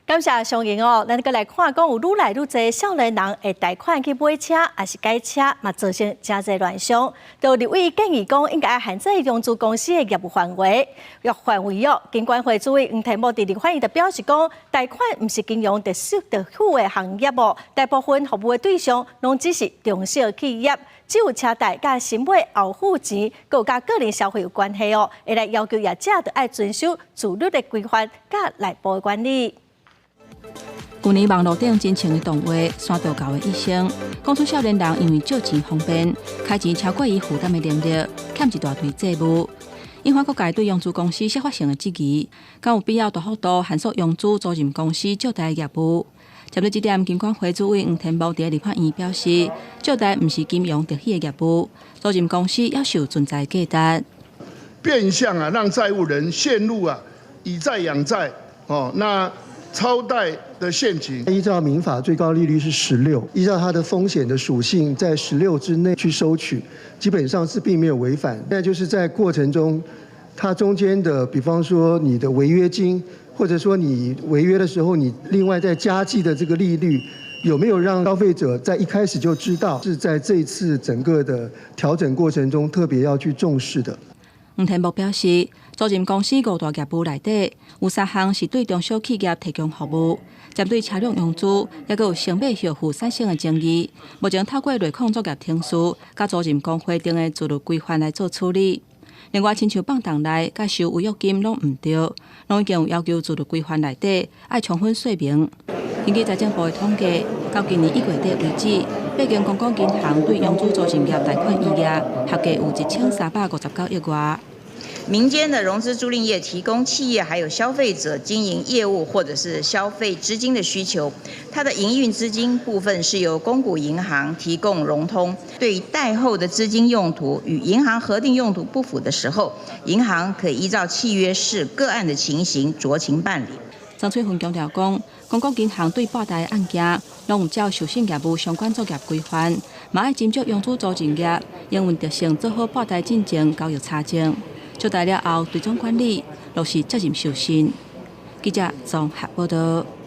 感謝上映哦，咱閣來看講有愈來愈濟少年人會貸款去買車，抑是改車，嘛造成誠濟亂象。就立委建議講，應該限制融資公司的業務範圍。業範圍哦，金管會主委黃天牧佇立法院就表示講，貸款毋是金融特色特許的行業哦，大部分服務的對象攏只是中小企業，只有車貸佮新買後付錢，閣有佮個人消費有關係哦，會來要求業者著愛遵守自律的規範佮內部的管理。舊年網路頂真穿的動畫《山道猴的一生》，講出少年人因為借錢方便，開錢超過伊負擔的能力，欠一大堆債務。引發各界對融資公司合法性的質疑，敢有必要大幅度限縮融資租賃公司借貸業務？針對這點，金管會主委黃天牧佇立法院表示，借貸毋是金融特許的業務，租賃公司猶是有存在價值。變相啊，讓債務人陷入啊以債養債，哦，那超貸的陷阱。依照民法最高利率是十六，依照它的風險的屬性，在十六之內去收取，基本上是並沒有違反。那就是在過程中，它中間的，比方說你的違約金，或者說你違約的時候，你另外再加計的這個利率，有沒有讓消費者在一開始就知道，是在這次整個的調整過程中特別要去重視的。黃天牧表示，租賃公司五大業務內底有三項是對中小企業提供服務，針對車輛融資，猶閣有先買後付產生的爭議。目前透過內控作業程序，佮租賃公會定的自律規範來做處理。另外，親像放房貸佮收違約金攏毋對，攏已經有要求自律規範內底愛充分說明。根據財政部的統計，到今年1月底為止，八間公股銀行對融資租賃業貸款餘額合計有1359億外。民間的融資租賃業提供企業還有消費者經營業務或者是消費資金的需求，它的營運資金部分是由公股銀行提供融通。對於貸後的資金用途與銀行核定用途不符的時候，銀行可以依照契約視個案的情形酌情辦理。曾翠芬強調講，公股銀行對貸的案件，攏有照授信業務相關作業規範，嘛愛斟酌融資租賃業營運特性，做好貸進前交易查證。借貸了後，追蹤管理，落實責任授信。記者綜合報道。